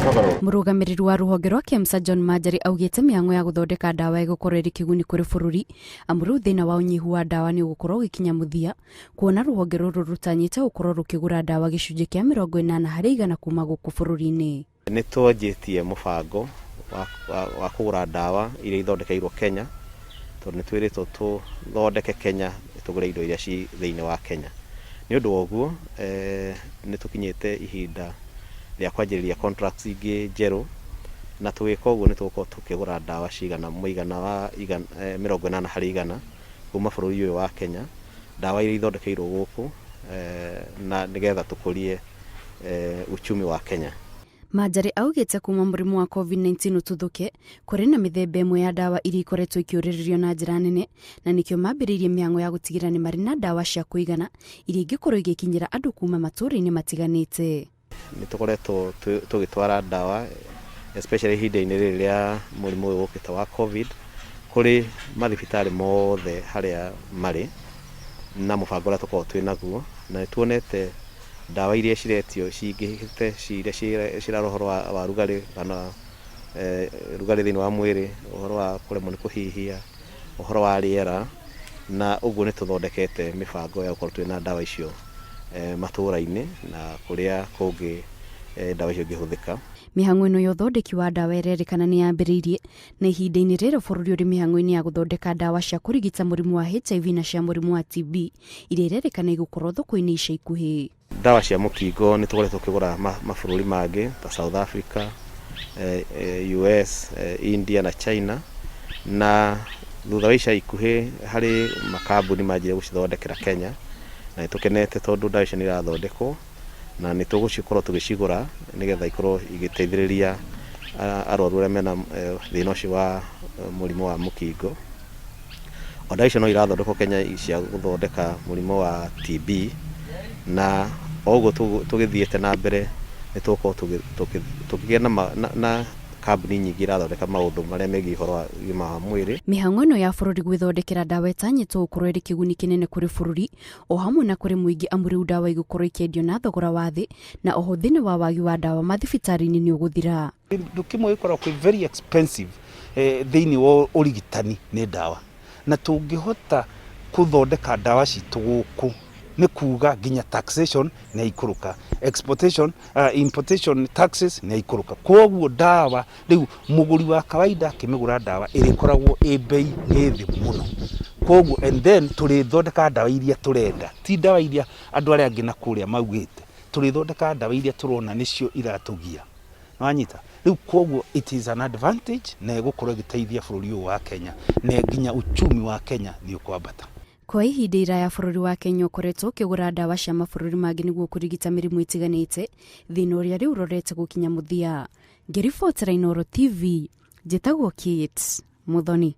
Mũrũgamĩrĩri wa rũhonge rwa KEMSA John Manjari augĩte mĩhang'o ya gũthondeka ndawa ĩgũkorwo ĩrĩ kĩguni kũrĩ bũrũri amu rĩu thĩna wa ũnyihu wa ndawa nĩ ũgũkorwo ũgĩkinya mũthia kuona rũhonge rũrũ rũtanyĩte gũkorwo rũkĩgũra ndawa gĩcunjĩ kĩa 80% kuma gũkũ bũrũri-inĩ. Nĩ twanjĩtie mũbango wa, wa, wa kũgũra ndawa iria ithondekeirwo Kenya tondũ nĩ twĩrĩtwo tũthondeke Kenya tũgũre indo iria ci thĩinĩ wa Kenya. Nĩ ũndũ wa ũguo nĩ tũkinyĩte ihinda rĩa kwanjĩrĩria contracts ingĩ njerũ na tũgĩka ũguo nĩ tũgũkorwo tũkĩgũra ndawa cigana mũigana wa 80% kuma bũrũri ũyũ wa Kenya, ndawa iria ithondekeirwo gũkũ na nĩgetha tũkũrie uchumi wa Kenya. Manjari augĩte kuma mũrimũ wa COVID-19 ũtuthũke, kũrĩ na mĩthemba ĩmwe ya ndawa iria ikoretwo ikĩũrĩrĩrio na njĩra nene na nĩkĩo mambĩrĩirie mĩhang'o ya gũtigĩrĩra nĩ marĩ na ndawa cia kũigana iria ingĩkorwo igĩkinyĩra andũ kuma matũũra-inĩ matiganĩte. Nĩ tũkoretwo tũgĩtwara ndawa especially ihinda-inĩ rĩrĩ rĩa mũrimũ ũyũ ũkĩte wa COVID kũrĩ mathibitarĩ mothe harĩa marĩ na mũbango ũrĩa tũkoragwo twĩ naguo, na nĩ tuonete ndawa iria ciretio cingĩhĩte iria cirarora ũhoro wa rugarĩ kana rugarĩ thĩinĩ wa mwĩrĩ, ũhoro wa kũremwo nĩ kũhihia, ũhoro wa rĩera, na ũguo nĩ tũthondekete mĩbango ya gũkorwo twĩna ndawa icio matũra-inĩ na kũrĩa kũngĩ ndawa icio ingĩhũthĩka. Mĩhang'o ĩno ya ũthondeki wa ndawa ĩrerĩkana nĩ yambĩrĩirie na ihinda-inĩ rĩrĩ bũrũri ũrĩ mĩhang'o-inĩ ya gũthondeka ndawa cia kũrigita mũrimũ wa HIV na cia mũrimũ wa TB iria irerĩkana igũkorwo thoko-inĩ ica ikuhĩ. Ndawa cia mũkingo nĩ tũkoretwo tũkĩgũra mabũrũri mangĩ ta South Africa, US, India na China, na thutha wa ica ikuhĩ harĩ makambuni manjirie gũcithondekera Kenya, na nĩ tũkenete tondũ ndawa icio nĩ irathondekwo na nĩ tũgũcikorwo tũgĩcigũra nĩgetha ikorwo igĩteithĩrĩria arwaru arĩa mena thĩna ũcio wa mũrimũ wa mũkingo. O ndawa icio no irathondekwo Kenya cia gũthondeka mũrimũ wa TB, na o ũguo tũgĩthiĩte na mbere nĩ tũgũkorwo tũkĩgĩa na kambuni nyingĩ irathondeka maũndũ marĩa megiĩ ũhoro wa ũgima wa mwĩrĩ. Mĩhang'o ĩno ya bũrũri gwĩthondekera ndawa ĩtanyĩtwo gũkorwo ĩrĩ kĩguni kĩnene kũrĩ bũrũri o hamwe na kũrĩ mũingĩ amu rĩu ndawa igũkorwo ikĩendio na thogora wa thĩ na oho thĩna wa wagi wa ndawa mathibitarĩ-inĩ nĩ ũgũthira. Kĩndũ kĩmwe gĩkoragwo kĩ very expensive thĩinĩ wa ũrigitani nĩ ndawa, na tũngĩhota kũthondeka ndawa citũ gũkũ nĩ kuga nginya taxation nĩ yaikũrũka, exportation, importation taxes nĩ yaikũrũka, koguo ndawa rĩu mũgũri wa kawaida akĩmĩgũra ndawa ĩrĩkoragwo ĩ bei ĩ thĩ mũno, koguo and then tũrĩthondeka ndawa iria tũrenda, ti ndawa iria andũ arĩa angĩ na kũrĩa maugĩte, tũrĩthondeka ndawa iria tũrona nĩcio iratũgia. Wanyita? Rĩu koguo it is an advantage na ĩgũkorwo ĩgĩteithia bũrũri ũyũ wa Kenya na nginya uchumi wa Kenya nĩ ũkwambata. Kwa ihinda iraya bũrũri wa Kenya ũkoretwo ũkĩgũra ndawa cia mabũrũri mangĩ nĩguo kũrigita mĩrimũ ĩtiganĩte, thĩna ũrĩa rĩu ũrorete gũkinya mũthia. Ngĩribotera Inooro TV, njĩtagwo Kate Muthoni.